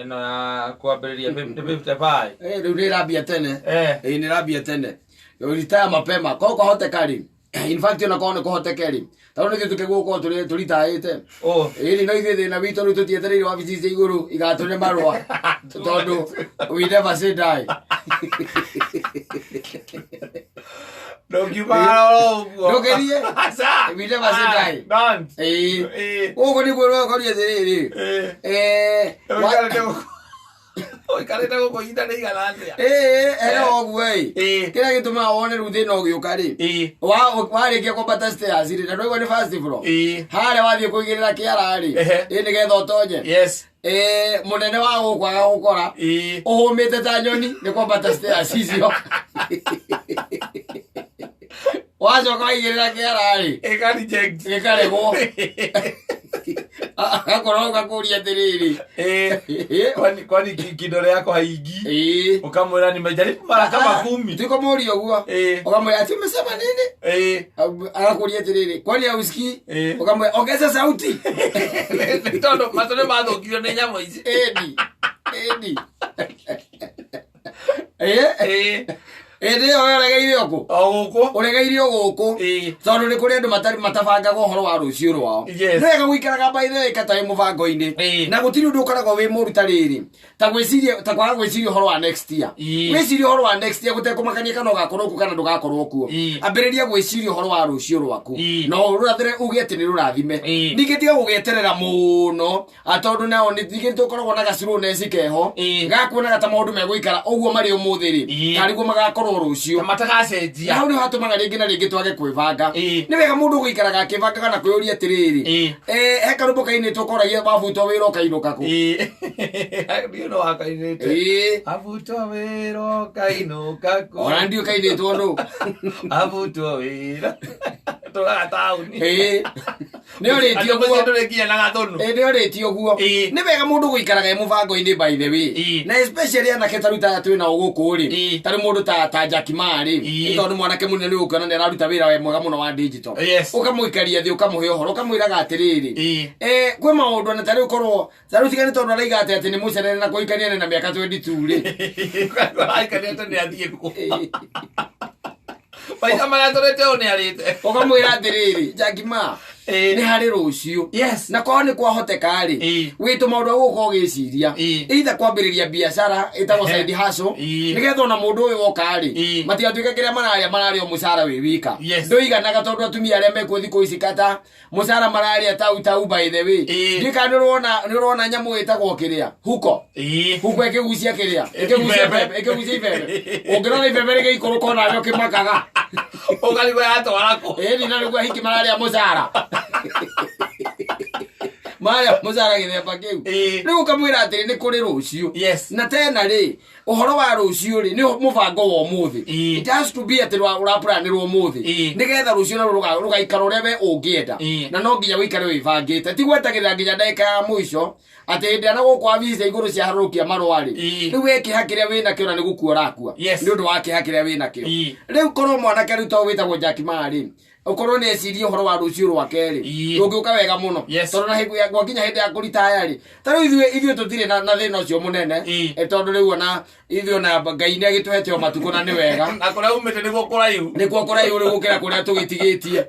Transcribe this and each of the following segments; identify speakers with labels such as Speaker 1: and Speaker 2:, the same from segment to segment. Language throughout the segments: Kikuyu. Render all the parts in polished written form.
Speaker 1: Ĩno ya kwambĩrĩria 55.
Speaker 2: Rĩu nĩ ĩrambia tene. Ĩĩ, nĩ ĩrambia tene. Retire mapema korwo kwahoteka rĩ, in fact ona korwo nĩ kũhoteke rĩ, tondũ nĩ ithuĩ tũkĩgũkorwo tũrĩ tũritaĩte.
Speaker 1: Oh.
Speaker 2: Ĩĩ, no ithuĩ thĩna witũ rĩu tũtietereire wabici cia igũrũ igatũne marũa, tondũ we never say die.
Speaker 1: Ndũngiumagara oro ũguo.
Speaker 2: Ndũngĩthiĩ.
Speaker 1: Aca.
Speaker 2: We never say
Speaker 1: Ah,
Speaker 2: die.
Speaker 1: don't.
Speaker 2: Ĩĩ.
Speaker 1: Ĩĩ.
Speaker 2: Gũkũ nĩguo rwakoria atĩrĩrĩ.
Speaker 1: Ĩĩ.
Speaker 2: Wa-
Speaker 1: Ũikarĩte gũkũ ihinda rĩigana atĩa?
Speaker 2: Ĩĩ, ere ũguo ĩ.
Speaker 1: Ĩĩ.
Speaker 2: Kĩrĩa gĩtũmaga wone rĩu thĩna ũgĩũka rĩ, warĩkia kwambata stairs rĩ, na ndwaigua nĩ first floor.
Speaker 1: Ĩĩ.
Speaker 2: Harĩa wathiĩ kũigĩrĩra kĩara rĩ, ĩ nĩgetha ũtonye. Ĩĩ, mũnene wa gũkũ agagũkora ũhũmĩte ta nyoni nĩ kwambata stairs icio. Wacoka waigĩrĩra kĩara rĩ,
Speaker 1: Ĩka reject.
Speaker 2: gĩkaregwo. Agakorwo gakũria atĩrĩrĩ.
Speaker 1: Ĩĩ. Kwani kidole yako haingii?
Speaker 2: Ĩĩ.
Speaker 1: Ukamwĩra nimejaribu mara kama 10.
Speaker 2: Tikamũria ũguo. Ũkamwĩra ati umesema nini? Agakũria atĩrĩrĩ, kwani hausikii? Ũkamwĩra ongeza sauti.
Speaker 1: Nĩ tondũ matũ nĩ mathũkirio nĩ nyamũ ici.
Speaker 2: Ĩni. Ĩni. Ĩĩ. Ĩndĩ ĩyo we ũregeire o kũ?
Speaker 1: O gũkũ.
Speaker 2: Ũregeire o gũkũ. Tondũ nĩ kũrĩ andũ matarĩ matabangaga ũhoro wa rũciũ rwao.
Speaker 1: Yes.
Speaker 2: Nĩ wega gũikaraga by the way katarĩ mũbango-inĩ. Na gũtirĩ ũndũ ũkoragwo wĩ mũru ta rĩrĩ. Ta gwĩciria, ta kwaga gwĩciria ũhoro wa next year. Wĩcirie ũhoro wa next year gũtekũmakania kana ũgakorwo kuo kana ndũgakorwo kuo. Ambĩrĩria gwĩciria ũhoro wa rũciũ rwaku. Na ũrũrathĩre uge atĩ nĩ rũrathime. Ningĩ tiga gũgĩeterera mũno. Tondũ nao nĩ ningĩ tũkoragwo na gacirũneci keho gakuonaga ta maũndũ megũikara ũguo marĩ ũmũthĩ rĩ, tarĩ guo magakorwo rũciũ.
Speaker 1: Ta matagacenjia.
Speaker 2: Hau nĩho hatũmaga rĩngĩ na rĩngĩ twage kwĩbanga. Nĩ wega mũndũ gũikaraga akĩbangaga na kwĩyũria atĩrĩrĩ, he karũmbo kainĩtwo koragia wabutwo wĩra ũkainũka kũ?
Speaker 1: Ndiũ no wakainĩte. Abutwo wĩra ũkainũka kũ?
Speaker 2: Ona ndiũ kainĩtwo nũ?
Speaker 1: Abutwo wĩra. Tũraga taũni.
Speaker 2: Nĩ ũrĩtie
Speaker 1: Andũ
Speaker 2: ũguo.
Speaker 1: mũciĩ ndũrĩ nginya na gathũnũ.
Speaker 2: Ĩĩ, nĩ ũrĩtie ũguo. Nĩ wega mũndũ gũikaraga e mũbango-inĩ by the way. Na especially anake ta rĩu ta twĩ nao gũkũ rĩ. Ta rĩu mũndũ ta Jack Ma rĩ. Nĩ tondũ nĩ mwanake mũnene nĩ ũkuona nĩ araruta wĩra we mwega mũno wa digital. Ũkamũikaria thĩ ũkamũhe ũhoro ũkamwĩraga atĩrĩrĩ. Kwĩ maũndũ ona ta rĩu korwo ta rĩu tiga nĩ tondũ araiga atĩ atĩ nĩ mũcerere na kũhikania na mĩaka 22 rĩ.
Speaker 1: Araikania tondũ nĩ athiĩ kuo. Maica marĩa tũrĩte ũũ nĩ arĩte.
Speaker 2: Ũkamwĩra atĩrĩrĩ, Jack Ma, nĩ harĩ rũciũ. Na korwo nĩ kwahoteka rĩ, wĩ tũmaũndũ ũgũkorwo ũgĩciria. Either kwambĩrĩria biacara ĩtagwo side hustle, nĩgetha ona mũndũ ũyũ woka rĩ, matigatuĩke kĩrĩa mararĩa mararĩa o mũcara wĩ wika. Ndũiganaga tondũ atumia arĩa mekuo thikũ ici kata mũcara mararĩa tau tau by the way. Ndiũĩ kana nĩ ũrona nyamũ ĩtagwo kĩrĩa huko. Huko ĩkĩgucia kĩrĩa, ĩkĩgucia
Speaker 1: Ibebe.
Speaker 2: ibebe, ĩkĩgucia ibebe. Ũngĩrora ibebe rĩgĩikũrũka onawe ũkĩmakaga.
Speaker 1: Ũkarigwo yatwara kũ?
Speaker 2: Ĩni na nĩguo ahiki mararĩa mũcara. Marĩa mũcara gĩthemba kĩu. Rĩu ũkamwĩra atĩrĩ nĩ kũrĩ rũciũ. Na tena rĩ, ũhoro wa rũciũ rĩ, nĩ mũbango wa ũmũthĩ. It has to be atĩ ũraplanĩrwo ũmũthĩ. Nĩgetha rũciũ naruo rũgaikara ũrĩa we ũngĩenda. Na no nginya ũikare wĩbangĩte. Ti gwetagĩrĩra nginya ndagĩka ya mũico atĩ hĩndĩ ĩrĩa na gũkũ wabici cia igũrũ ciaharũrũkia marũa rĩ, rĩu we kĩeha kĩrĩa wĩ nakĩo na nĩ gũkua ũrakua. Nĩ ũndũ wa kĩeha kĩrĩa wĩ nakĩo. Rĩu korwo mwanake rĩu to wĩtagwo Jack Ma rĩ, ũkorwo nĩ ecirie ũhoro wa rũciũ rwake rĩ, rũngĩũka wega mũno. Tondũ na hĩndĩ ya gwakinya hĩndĩ ya kũritaya rĩ, ta rĩu ithuĩ tũtirĩ na thĩna ũcio mũnene, tondũ rĩu ona ithuĩ ona Ngai nĩ agĩtũhete o matukũ na nĩ wega.
Speaker 1: Na kũrĩa umĩte nĩkuo kũraihu.
Speaker 2: Nĩkuo kũraihu rĩu gũkĩra kũrĩa tũgĩtigĩtie.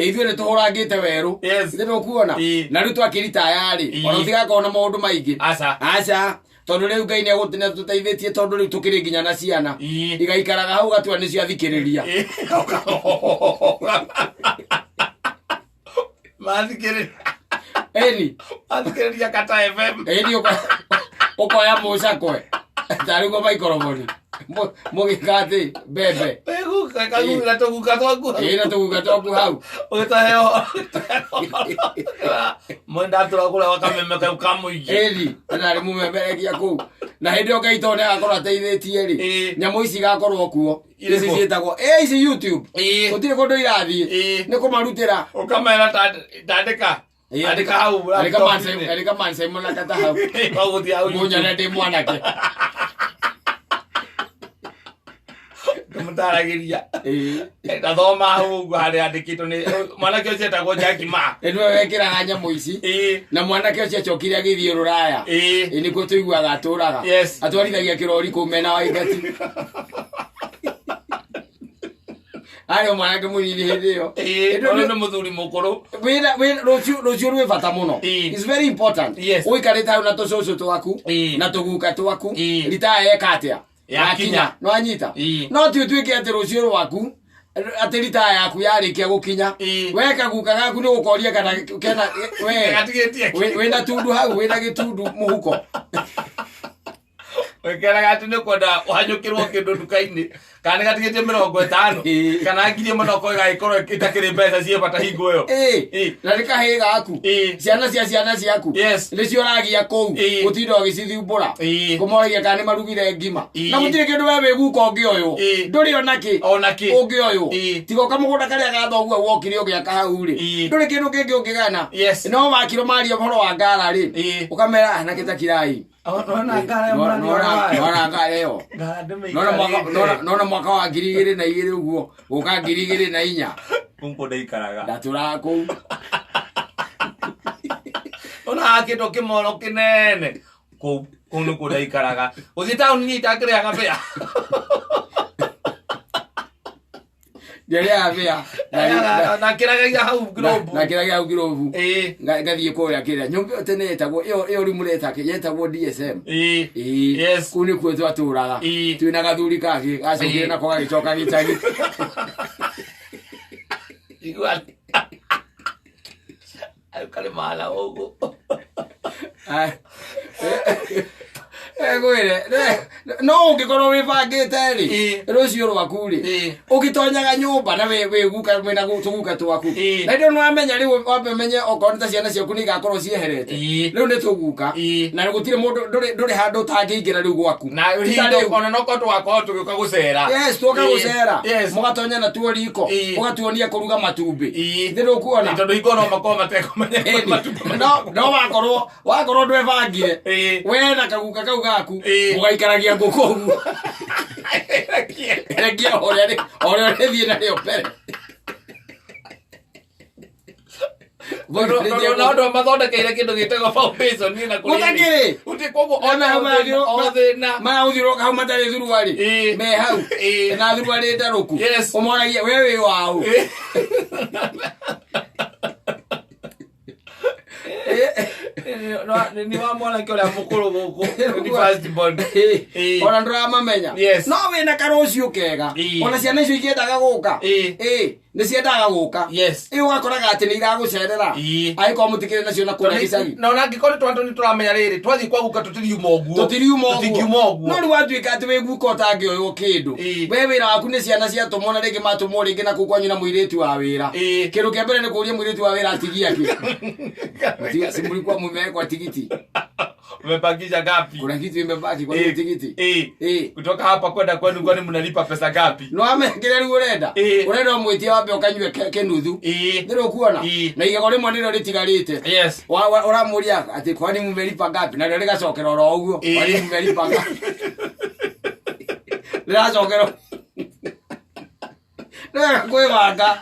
Speaker 2: Ithuĩ nĩ tũhũrangĩte werũ. Ithuĩ nĩũkuona? Na rĩu twakĩritaya rĩ, ona tũtigakorwo na maũndũ maingĩ.
Speaker 1: Aca.
Speaker 2: Aca. Tondũ rĩu Ngai nĩ atũteithĩtie tondũ rĩu tũkĩrĩ nginya na ciana. Igaikaraga hau gatua nĩcio athikĩrĩria.
Speaker 1: Mathikĩrĩria.
Speaker 2: Ĩni.
Speaker 1: Mathikĩrĩria Kata FM.
Speaker 2: Ĩni ũkoya mũcakwe. Tarĩ guo maikoroboni. Mũgĩka atĩ mbembe.
Speaker 1: Kaguga tũguka twaku.
Speaker 2: Ĩĩ na tũguka twaku hau.
Speaker 1: Ũgĩtũhe Mwenda atũra kũrĩa wa kameme kau ka mũingĩ.
Speaker 2: Ĩni, na nĩ mũmemerekia kũu. Na hĩndĩ ĩyo Ngai tondũ nĩ agakorwo ateithĩtie rĩ, nyamũ ici igakorwo kuo.
Speaker 1: Irĩkũ?
Speaker 2: Ici ciĩtagwo, ici YouTube. Gũtirĩ kũndũ irathiĩ. Nĩ kũmarutĩra.
Speaker 1: Ũkamera tandĩka. Andĩka hau
Speaker 2: Andĩka
Speaker 1: laptop-inĩ.
Speaker 2: andĩka Man Simon na kata hau.
Speaker 1: Ũgũthiĩ hau
Speaker 2: Mũnyone ndĩ mwanake.
Speaker 1: Mũtaragĩria.
Speaker 2: Ĩĩ.
Speaker 1: Ndathoma hau ũguo harĩa andĩkĩtwo nĩ mwanake ũcio etagwo Jack Ma.
Speaker 2: Ĩ nĩwe wekĩraga nyamũ ici. Na mwanake ũcio acokire agĩthiĩ rũraya. Ĩ nĩkuo tũiguaga atũraga.
Speaker 1: Yes.
Speaker 2: Atwarithagia kĩrori kũu mena wa ingati. Arĩ o mwanake mũnini hĩndĩ ĩyo.
Speaker 1: Ĩĩ,
Speaker 2: Ĩ,
Speaker 1: ũyũ nĩ mũthuri mũkũrũ.
Speaker 2: Wĩra rũciũ rwĩ bata mũno. It's very important. Ũikarĩte hau na tũcũcũ twaku na tũguka twaku. Ritaya eka atĩa?
Speaker 1: Yakinya.
Speaker 2: Nĩwanyita? No ti ũtuĩke atĩ rũciũ rwaku atĩ ritaya yaku yarĩkia gũkinya we kaguka gaku nĩ gũkoria kana kena we
Speaker 1: Gatigĩtie kĩ?
Speaker 2: Wĩna tundu hau, wĩna gĩtundu mũhuko.
Speaker 1: Wĩkeraga atĩ nĩ kwenda ũhanyũkĩrwo kĩndũ nduka-inĩ kana nĩ gatigĩtie 50 kana 1000 no korwo ĩgagĩkorwo ĩtakĩrĩ mbeca ciĩ bata hingo ĩyo.
Speaker 2: Na nĩ kahĩĩ gaku. Ciana cia ciana ciaku nĩcio ũragia kũu gũtinda ũgĩcithumbũra kũmoragia kana nĩ marugire ngima na gũtirĩ kĩndũ we wĩ guka ũngĩoywo ndũrĩ ona kĩ
Speaker 1: Ona kĩ.
Speaker 2: Ũngĩoywo tiga kamũgũnda karĩa ga thoguo wokire ũgĩaka hau rĩ ndũrĩ kĩndũ kĩngĩ ũngĩgana. No wakiro maria ũhoro wa ngara rĩ ũkamera anake ta kirai.
Speaker 1: Nona ngara ĩyo mũraria ũhoro wayo.
Speaker 2: Nona ngara ĩyo.
Speaker 1: Ngara ndĩmĩikarĩte.
Speaker 2: Nona mwaka wa 2002 ũguo gũka 2004.
Speaker 1: Kũu kũu ndaikaraga.
Speaker 2: Ndatũraga kũu.
Speaker 1: Ona hakĩtwo kĩmoro kĩnene kũu kũu nĩkuo ndaikaraga. Gũthiĩ taũni niĩ itakĩrĩaga mbĩa.
Speaker 2: Ndiarĩaga mbĩa.
Speaker 1: Nakĩragagia hau ngirobu.
Speaker 2: Nakĩragia hau ngirobu. Ngathiĩ kũrĩa kĩrĩa nyũmba ĩyo tene yetagwo ĩyo rĩu mũreta yetagwo DSM.
Speaker 1: Yes.
Speaker 2: Kũu nĩkuo twatũraga. Twĩna gathuri kangĩ gacokire nako gagĩcoka gĩcagi.
Speaker 1: Igua. Karĩ maana ũguo.
Speaker 2: Ngwĩre no ũngĩkorwo wĩbangĩte rĩ rũciũ rwaku rĩ ũgĩtonyaga nyũmba na wĩ guka wĩna tũguka twaku na rĩu nĩwamenya rĩu wambe ũmenye okorwo nĩ ta ciana ciaku nĩ igakorwo cieherete rĩu nĩ tũguka na gũtirĩ mũndũ ndũrĩ handũ ũtangĩingĩra rĩu gwaku.
Speaker 1: Na hingo ona no korwo tũgakorwo tũgĩũka gũcera.
Speaker 2: Yes, twoka gũcera mũgatonya na tuo riko ũgatuonia kũruga matumbĩ nĩ ndũkuona
Speaker 1: Tondũ hingo no makorwo matekũmenya matumbĩ.
Speaker 2: No wakorwo ndwebangire we na kaguka kau gaku mũgaikaragia ngũkũ ũguo rekia ũrĩa ũrĩthiĩ narĩo mbere.
Speaker 1: Tondũ na andũ mathondekeire kĩndũ gĩtagwo foundation niĩ na kũrĩ
Speaker 2: Gũtakĩrĩ.
Speaker 1: Gũtirĩ koguo ona o thĩna
Speaker 2: Maragũthiũrũrũka hau matarĩ thuruarĩ me hau na thuruarĩ ndarũku ũmoragia we wĩ waũ.
Speaker 1: Nĩ wa mwanake ũrĩa mũkũrũ gũkũ nĩ first born.
Speaker 2: Ona ndũramamenya
Speaker 1: Yes.
Speaker 2: no wĩna karũciũ kega ona ciana icio ikĩendaga gũka nĩ ciendaga gũka
Speaker 1: Yes.
Speaker 2: Ĩ ũgakoraga atĩ nĩ iragũcerera angĩkorwo mũtikĩrĩ nacio na kũrĩa gĩcagi.
Speaker 1: Na ona angĩkorwo nĩ tondũ nĩ tũramenya rĩrĩ twathiĩ kwa guka tũtiriuma ũguo
Speaker 2: Tũtiriuma ũguo.
Speaker 1: Tũtingiuma ũguo.
Speaker 2: No rĩu watuĩka atĩ wĩ guka ũtangĩoywo kĩndũ we wĩra waku nĩ ciana ciatũmwo na rĩngĩ matũmwo rĩngĩ na kũu kwanyu na mũirĩtu wa wĩra kĩndũ kĩa mbere nĩ kũria mũirĩtu wa wĩra atigia kĩ. Si mlikuwa mumewekwa tigiti.
Speaker 1: Umebakisha ngapi?
Speaker 2: Kuna kitu imebaki kwa hiyo tigiti.
Speaker 1: Kutoka hapa kwenda kwenu kwani mnalipa pesa ngapi?
Speaker 2: No ame kĩrĩa rĩu ũrenda ũrenda ũmwĩtie wambe ũkanyue kĩnuthu nĩ rũkuona na igego rĩmwe nĩrĩo rĩtigarĩte.
Speaker 1: Yes.
Speaker 2: Ũramũria atĩ kwani mmelipa ngapi narĩo rĩgacokera oro ũguo kwani mmelipa ngapi rĩracokera nĩwega kwĩbanga.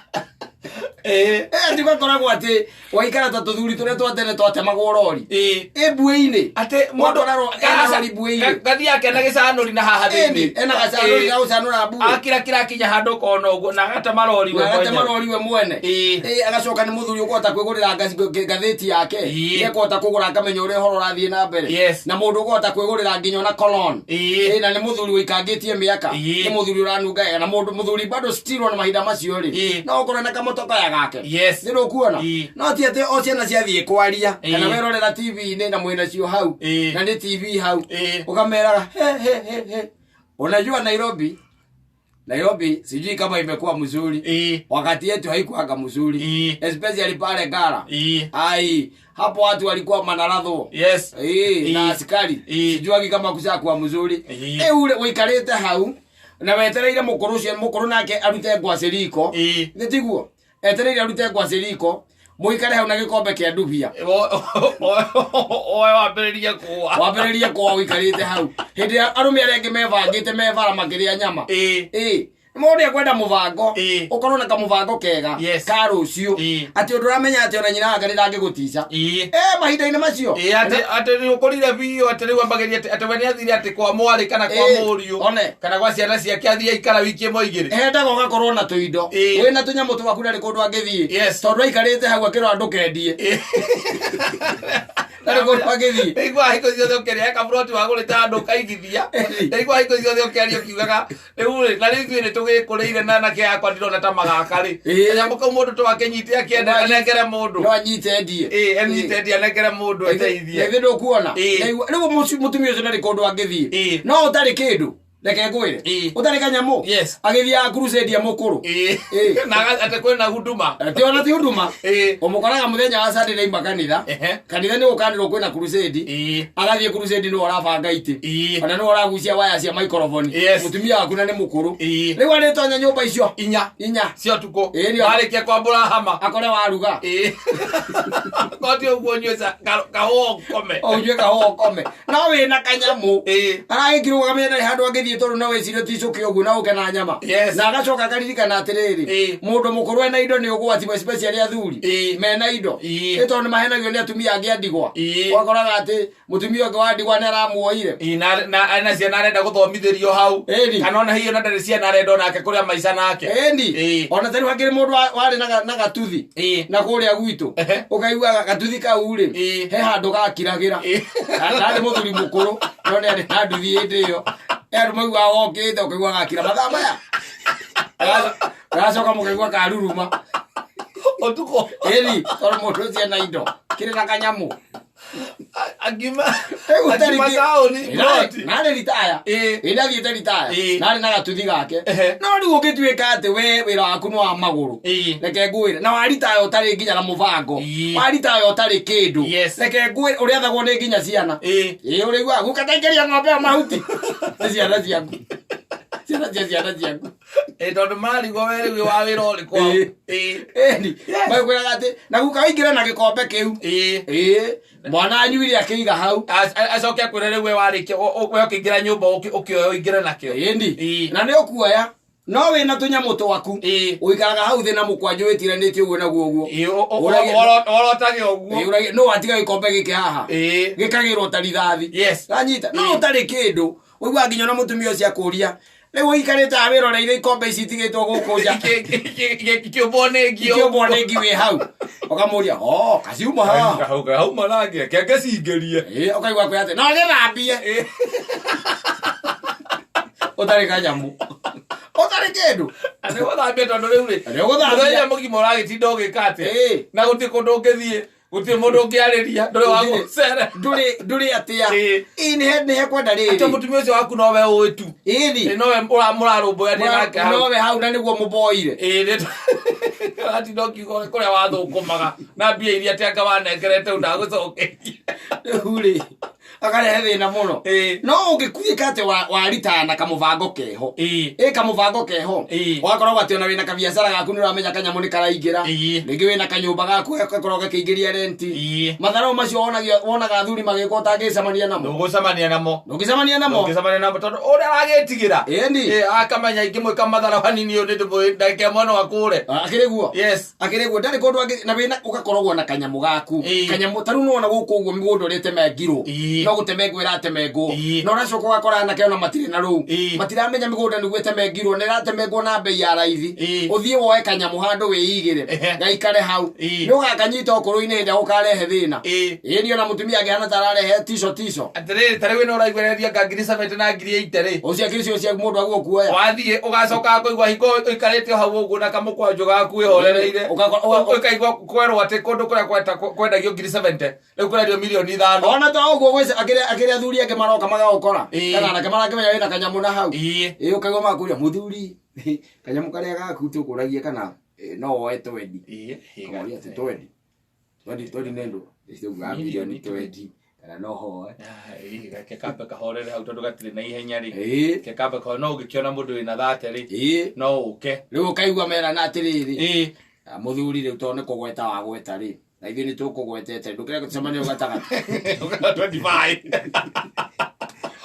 Speaker 2: Ati gwakoragwo atĩ waikara ta tũthuri tũrĩa twa tene twatemagwo rori ĩ mbuĩ-inĩ
Speaker 1: Atĩ mũndũ
Speaker 2: Watwara ena rori mbuĩ-inĩ
Speaker 1: gathi yake na gĩcanũri na haha thĩinĩ.
Speaker 2: Ena gacanũri ga gũcanũra mbuĩ.
Speaker 1: Akira kĩrakinya handũ kona ũguo na agatema rori we
Speaker 2: Na agatema
Speaker 1: mwenyewe.
Speaker 2: rori we mwene. Agacoka nĩ mũthuri ũkũhota kwĩgũrĩra ngathĩti yake. Nĩekũhota kũgũra akamenya ũrĩa ũhoro ũrathiĩ na mbere. Na mũndũ ũkũhota kwĩgũrĩra nginya ona cologne. Na nĩ mũthuri ũikangĩtie mĩaka. Nĩ mũthuri ũranunga wega na mũndũ mũthuri bado still ona mahinda macio rĩ. No ũkorwo na kamotoka ya gake.
Speaker 1: Yes.
Speaker 2: Nĩ rũkuona? No ti atĩ o ciana ciathiĩ kwaria kana werorera TV-inĩ na mwĩna cio hau na nĩ TV hau ũkameraga he he he he. Unajua Nairobi sijui kama imekuwa mzuri. Wakati yetu haikuwa mzuri. Especially pale Ngara. Ai, hapo watu walikuwa manarathwo.
Speaker 1: Yes.
Speaker 2: Na askari. Sijuagi kama kushakuwa mzuri. Ule wikarite hau na wetereire mũkũrũ ũcio mũkũrũ nake arute ngwacĩ riko. Nĩ tiguo? Etereire arute ngwacĩ riko. Mũikare hau na gĩkombe kĩa ndubia.
Speaker 1: Oe wambĩrĩrie kũa.
Speaker 2: Wambĩrĩrie kũa ũikarĩte hau. Hĩndĩ ĩrĩa arũme arĩa angĩ mebangĩte mebara makĩrĩa nyama. Mũndũ nĩekwenda mũbango.
Speaker 1: Ĩĩ.
Speaker 2: Ũkorwo na kamũbango kega
Speaker 1: Yes.
Speaker 2: ka rũciũ.
Speaker 1: Ĩĩ.
Speaker 2: Atĩ ũndũ ũramenya atĩ ona nyina wake ndangĩgũtica.
Speaker 1: Ĩĩ.
Speaker 2: Mahinda-inĩ macio.
Speaker 1: Ĩĩ, atĩ nĩ ũkũrire biũ atĩ rĩu ambagĩria atĩ we nĩ athire atĩ kwa mwarĩ kana kwa
Speaker 2: Ĩĩ,
Speaker 1: mũriũ
Speaker 2: one.
Speaker 1: kana gwa ciana ciake athiĩ aikara wiki ĩmwe igĩrĩ.
Speaker 2: Hendaga ũgakorwo na tũindo.
Speaker 1: Ĩĩ.
Speaker 2: Wĩna tũnyamũ twaku ndarĩ kũndũ angĩthiĩ.
Speaker 1: Yes.
Speaker 2: Tondũ aikarĩte hau akĩrora ndũkendie.
Speaker 1: Ĩĩ.
Speaker 2: Ndarĩ kũndũ angĩthiĩ.
Speaker 1: Ndaigua hingo ciothe ũkĩrĩa kaburoti wagũrĩte handũ ũkaigithia. Ndaigua hingo ciothe ũkĩaria ũkiugaga rĩu rĩ na rĩu ithuĩ nĩ tũgĩkũrĩire na anake akwa ndirona ta magaka rĩ.
Speaker 2: Ĩĩ.
Speaker 1: Kanyamũ kau mũndũ to akĩnyite akĩende anengere mũndũ.
Speaker 2: No anyite endie.
Speaker 1: Ĩĩ, anyite endie anengere mũndũ ateithie.
Speaker 2: Githĩ ndũkuona?
Speaker 1: Ĩĩ.
Speaker 2: Rĩu mũtumia ũcio ndarĩ kũndũ angĩthiĩ.
Speaker 1: Ĩĩ.
Speaker 2: No ũtarĩ kĩndũ. Reke ngwĩre.
Speaker 1: Ĩĩ.
Speaker 2: Ũtarĩ kanyamũ.
Speaker 1: Yes.
Speaker 2: Agĩthiaga crusade ya mũkũrũ.
Speaker 1: Ĩĩ.
Speaker 2: Ĩĩ.
Speaker 1: Na atĩ kwĩna huduma.
Speaker 2: Ti ona ti huduma.
Speaker 1: Ĩĩ.
Speaker 2: Ũmũkoraga mũthenya wa Sunday nĩauma kanitha.
Speaker 1: Ehe.
Speaker 2: Kanitha nĩ gũkanĩrwo kwĩna crusade.
Speaker 1: Ĩĩ.
Speaker 2: Agathiĩ crusade nĩwe ũrabanga itĩ.
Speaker 1: Ĩĩ.
Speaker 2: Ona nĩwe ũragucia waya cia microphone.
Speaker 1: Yes.
Speaker 2: Mũtumia waku na nĩ mũkũrũ.
Speaker 1: Ĩĩ.
Speaker 2: Rĩu arĩtonya nyũmba icio.
Speaker 1: Inya.
Speaker 2: Inya.
Speaker 1: Cia ũtukũ.
Speaker 2: Ĩĩ, nĩo.
Speaker 1: Warĩkia kwambũra hama.
Speaker 2: Akore waruga.
Speaker 1: Ĩĩ. Koti ũguo ũnyue kahũa ũkome.
Speaker 2: Ũnyue kahũa ũkome. No wĩna kanyamũ.
Speaker 1: Ĩĩ.
Speaker 2: Aragĩkirwo ũkamenya ndarĩ handũ angĩthiĩ tondũ no wĩcirie ticũke ũguo na ũke na nyama.
Speaker 1: Yes.
Speaker 2: Na agacoka akaririkana atĩrĩrĩ.
Speaker 1: Ĩĩ.
Speaker 2: Mũndũ mũkũrũ ena indo nĩ ũgwati especially athuri.
Speaker 1: Ĩĩ.
Speaker 2: Mena indo.
Speaker 1: Ĩĩ.
Speaker 2: Nĩ tondũ nĩ mahenagio nĩ atumia angĩ a ndigwa.
Speaker 1: Ĩĩ.
Speaker 2: Ũgakoraga atĩ mũtumia ũngĩ wa ndigwa nĩ aramuoire.
Speaker 1: Ĩĩ, na ena ciana arenda gũthomithĩrio hau.
Speaker 2: Ĩni.
Speaker 1: Kana ona hihi ona ndarĩ ciana arenda onake kũrĩa maica nake.
Speaker 2: Ĩni.
Speaker 1: Ĩĩ.
Speaker 2: Ona ta rĩu hakĩrĩ mũndũ warĩ na gatuthi.
Speaker 1: Ĩĩ.
Speaker 2: Na kũrĩa gwitũ.
Speaker 1: Ehe.
Speaker 2: Ũkaigua gatuthi kau rĩ.
Speaker 1: Ĩĩ.
Speaker 2: He handũ gakiragĩra.
Speaker 1: Ĩĩ.
Speaker 2: Ndarĩ mũthuri mũkũrũ no nĩ arĩ na nduthi hĩndĩ ĩyo. He andũ maiguaga wokĩte ũkaigua gakira mathaa maya. Agacoka mũkaigua karuruma.
Speaker 1: Ũtukũ.
Speaker 2: Ĩni tondũ mũndũ ũcio ena indo. Kĩrĩ na kanyamũ.
Speaker 1: Akiuma
Speaker 2: Rĩu ũtarĩ
Speaker 1: akiuma taũni ploti.
Speaker 2: Narĩ ritaya.
Speaker 1: Ĩĩ.
Speaker 2: Ĩĩ ndathiĩte ritaya.
Speaker 1: Ĩĩ.
Speaker 2: Narĩ na gatuthi gake.
Speaker 1: Ehe.
Speaker 2: No rĩu ũngĩtuĩka atĩ we wĩra waku nĩ wa magũrũ.
Speaker 1: Ĩĩ.
Speaker 2: Reke ngwĩre. Na waritaya ũtarĩ nginya na mũbango.
Speaker 1: Ĩĩ.
Speaker 2: Waritaya ũtarĩ kĩndũ.
Speaker 1: Yes.
Speaker 2: Reke ngwĩre ũrĩathagwo nĩ nginya ciana.
Speaker 1: Ĩĩ.
Speaker 2: Ĩĩ ũrĩiguaga guka taingĩria ng'ombe ĩyo mahuti. Nĩ ciana ciaku. Ciana cia ciana ciaku.
Speaker 1: Ĩĩ, tondũ marigwo we rĩu wa wĩra ũrĩkũ hau.
Speaker 2: Ĩĩ.
Speaker 1: Ĩĩ.
Speaker 2: Ĩni.
Speaker 1: Yes.
Speaker 2: Makwĩraga atĩ na guka waingĩra na gĩkombe kĩu.
Speaker 1: Ĩĩ.
Speaker 2: Ĩĩ. Mwana anyuire akĩiga hau.
Speaker 1: Acoke akwĩre rĩu we warĩkia we ũkĩingĩra nyũmba ũkĩoya ũingĩre nakĩo.
Speaker 2: Ĩni.
Speaker 1: Ĩĩ.
Speaker 2: Na nĩ ũkuoya. No wĩna tũnyamũ twaku.
Speaker 1: Ĩĩ.
Speaker 2: Ũikaraga hau thĩ na mũkwanjũ wĩtiranĩtie ũguo naguo ũguo.
Speaker 1: Ĩĩ,
Speaker 2: Ũragia-
Speaker 1: worotage ũguo.
Speaker 2: Ĩĩ, ũragia- no watiga gĩkombe gĩkĩ haha.
Speaker 1: Ĩĩ.
Speaker 2: Gĩkagĩrwo ta rithathi.
Speaker 1: Yes.
Speaker 2: Wanyita. No ũtarĩ kĩndũ. Ũiguaga nginya ona mũtumia ũcio akũria. Rĩu ũikarĩte haha wĩroreire ikombe ici itigĩtwo gũkũ nja.
Speaker 1: Ikĩũmbwo nĩ ngi
Speaker 2: Ikĩũmbwo nĩ ngi wĩ hau. Ũkamũria, "Oh, kaciuma haha."
Speaker 1: Hau marangi kenge cingĩrie.
Speaker 2: Ĩĩ, ũkaigua kwĩ atĩ, "No gĩthambie."
Speaker 1: Ĩĩ.
Speaker 2: Ũtarĩ kanyamũ. Ũtarĩ kĩndũ.
Speaker 1: Nĩ gũthambia tondũ rĩu rĩ.
Speaker 2: Nĩ ũgũthambia.
Speaker 1: Mũthenya mũgima ũragĩtinda ũgĩka atĩa?
Speaker 2: Ĩĩ.
Speaker 1: Na gũtirĩ kũndũ ũngĩthiĩ. Gũtirĩ mũndũ ũngĩarĩria. Ndũrĩ wa gũcere.
Speaker 2: Ndũrĩ atĩa.
Speaker 1: Ĩĩ.
Speaker 2: Ĩĩ, nĩ hekwenda
Speaker 1: Atĩ
Speaker 2: rĩrĩ.
Speaker 1: mũtumia ũcio waku nowe ũĩ tu.
Speaker 2: Ĩni.
Speaker 1: Ĩĩ, nowe mũrarũmbũyania nake hau.
Speaker 2: Nowe hau na nĩguo mũboire.
Speaker 1: Ĩĩ, atinda ũkiuga kũrĩa wathũkũmaga na mbia iria atĩ anga wanengerete rĩu ndagũcokeria.
Speaker 2: Rĩu rĩ, akarehe thĩna mũno.
Speaker 1: Ĩĩ.
Speaker 2: No ũngĩtuĩka atĩ waritaya na kamũbango keho.
Speaker 1: Ĩĩ.
Speaker 2: Ĩ kamũbango keho.
Speaker 1: Ĩĩ.
Speaker 2: Ũgakoragwo atĩ ona wĩna kabiacara gaku nĩ ũramenya kanyamũ nĩ karaingĩra.
Speaker 1: Ĩĩ.
Speaker 2: Rĩngĩ wĩna kanyũmba gaku gakoragwo gakĩingĩria renti.
Speaker 1: Ĩĩ.
Speaker 2: Matharau macio wonaga athuri magĩka ũtangĩcemania namo.
Speaker 1: Ndũgũcemania namo.
Speaker 2: Ndũngĩcemania namo.
Speaker 1: Ndũngĩcemania namo tondũ ũrĩa aragĩtigĩra.
Speaker 2: Ĩni.
Speaker 1: Ĩĩ, akamenya ingĩmwĩka matharau hanini ũyũ nĩ ndagĩka ĩmwe no akũre.
Speaker 2: Akĩrĩ guo.
Speaker 1: Yes.
Speaker 2: Akĩrĩ guo ndarĩ kũndũ angĩ na wĩna ũgakoragwo na kanyamũ gaku.
Speaker 1: Ĩĩ.
Speaker 2: Kanyamũ ta rĩu nĩwona gũkũ ũguo mĩgũnda ũrĩa ĩtemengirwo.
Speaker 1: Ĩĩ.
Speaker 2: No gũtemengwo ĩratemengwo.
Speaker 1: Ĩĩ.
Speaker 2: Na ũracoka ũgakora anake ona matirĩ na rũu.
Speaker 1: Ĩĩ.
Speaker 2: Matiramenya mĩgũnda nĩguo ĩtemengirwo na ĩratemengwo na bei ya raithi.
Speaker 1: Ĩĩ.
Speaker 2: Ũthiĩ woe kanyamũ handũ wĩigĩre.
Speaker 1: Ehe.
Speaker 2: Gaikare hau.
Speaker 1: Ĩĩ.
Speaker 2: Nĩ ũgakanyita ũkũrũ-inĩ hĩndĩ ĩrĩa gũkarehe thĩna.
Speaker 1: Ĩĩ.
Speaker 2: Ĩĩ niĩ ona mũtumia angĩhana ta ararehe tico tico.
Speaker 1: Atĩrĩrĩ, ta rĩu ĩno ũraigua anga ngiri 70 na ngiri 80 rĩ.
Speaker 2: Ũcio akĩrĩ cio cia mũndũ aguo kuoya.
Speaker 1: Wathiĩ ũgacoka kũigua hingo ũikarĩte o hau ũguo na kamũkwanjũ gaku wĩhorereire. Ũkaigua kwerwo atĩ kũndũ kũrĩa kwendagio ngiri 70 rĩu kũrendio mirioni 5.
Speaker 2: Ona ta ũguo gwĩca akĩrĩ athuri angĩ maroka magagũkora.
Speaker 1: Ĩĩ.
Speaker 2: Kana anake marakĩmenya wĩna kanyamũ na hau.
Speaker 1: Ĩĩ.
Speaker 2: Ĩĩ ũkaigua magakũria mũthuri kanyamũ karĩa gaku tũkũragia kana no woe twendi.
Speaker 1: Ĩĩ.
Speaker 2: Ũkamoria atĩ twendi. Twendi twendi nĩ ndũ. Ĩcio mirioni twendi. Kana no hoe.
Speaker 1: Reke kambe kahorere hau tondũ gatirĩ na ihenya rĩ.
Speaker 2: Ĩĩ.
Speaker 1: Reke kambe kahorere no ũngĩkĩona mũndũ wĩna thate rĩ.
Speaker 2: Ĩĩ.
Speaker 1: No ũke.
Speaker 2: Rĩu ũkaigua merana atĩrĩrĩ.
Speaker 1: Ĩĩ.
Speaker 2: Mũthuri rĩu tondũ nĩ kũgweta wagweta rĩ. Na ithuĩ nĩ tũkũgwetete ndũkĩreke tũcemanie gatagatĩ.
Speaker 1: 25.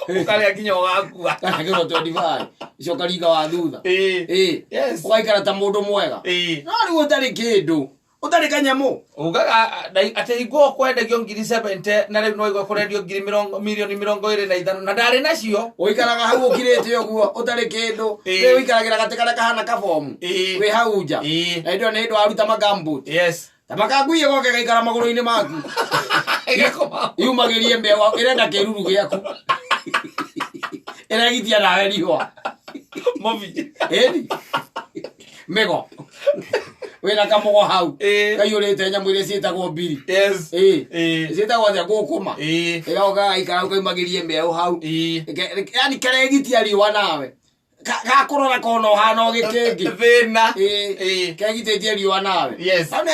Speaker 1: Ũkarĩa nginya ũgakua.
Speaker 2: Kana kĩro 25. Icoka ringa wa thutha.
Speaker 1: Ĩĩ.
Speaker 2: Ĩĩ.
Speaker 1: Yes.
Speaker 2: Ũgaikara ta mũndũ mwega.
Speaker 1: Ĩĩ.
Speaker 2: No rĩu ũtarĩ kĩndũ, ũtarĩ kanyamũ.
Speaker 1: Ugaga atĩ hingo kwendagio ngiri 70 na rĩu no igua kũrendio ngiri mĩrongo mirioni 25 na ndarĩ nacio.
Speaker 2: Ũikaraga hau ũkirĩte ũguo ũtarĩ kĩndũ.
Speaker 1: Ĩĩ.
Speaker 2: Rĩu ũikaragĩra gatĩ karĩa kahana kabomu.
Speaker 1: Ĩĩ.
Speaker 2: Wĩ hau nja.
Speaker 1: Ĩĩ.
Speaker 2: Na hĩndĩ ĩyo nĩ hĩndĩ waruta magambut.
Speaker 1: Yes.
Speaker 2: Ta makanguiye goke gaikara magũrũ-inĩ maku.
Speaker 1: Ĩgakoma.
Speaker 2: Yumagĩrie mbeũ ĩrenda kĩruru gĩaku. Ĩregitia nawe riũa.
Speaker 1: Mobi.
Speaker 2: Ĩni. Mĩgo. Wĩna kamũgo hau.
Speaker 1: Ĩĩ.
Speaker 2: Kaiyũrĩte nyamũ iria ciĩtagwo mbiri.
Speaker 1: Yes.
Speaker 2: Ĩĩ.
Speaker 1: Ĩĩ.
Speaker 2: Ciĩtagwo atĩa ngũkũma.
Speaker 1: Ĩĩ.
Speaker 2: Ĩgoka gaikara kaumagĩrie mbeũ hau.
Speaker 1: Ĩĩ.
Speaker 2: Yaani karegitia riũa nawe. Gakũrora kona ũhana o gĩkĩngĩ.
Speaker 1: Thĩna.
Speaker 2: Ĩĩ.
Speaker 1: Ĩĩ.
Speaker 2: Kegitĩtie riũa nawe.
Speaker 1: Yes.
Speaker 2: Hau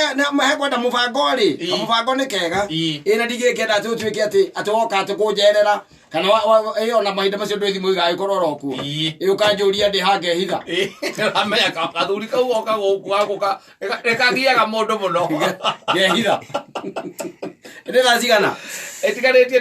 Speaker 2: hekwenda mũbango rĩ.
Speaker 1: Ĩĩ.
Speaker 2: Kamũbango nĩ kega.
Speaker 1: Ĩĩ.
Speaker 2: Ĩĩ na ndingĩkenda atĩ ũtuĩke atĩ atĩ woka atĩ kũnjerera kana ĩĩ ona mahinda macio ndwĩ thimũ igagĩkorwo oro kuo.
Speaker 1: Ĩĩ.
Speaker 2: Ĩĩ ũkanjũria ndĩ ha ngehitha.
Speaker 1: Ĩĩ. Amenya kathuri kau goka gũkũ gagũka nĩkagiaga mũndũ mũno.
Speaker 2: Ngehitha. Nĩ thaa cigana?
Speaker 1: Ĩtigarĩtie.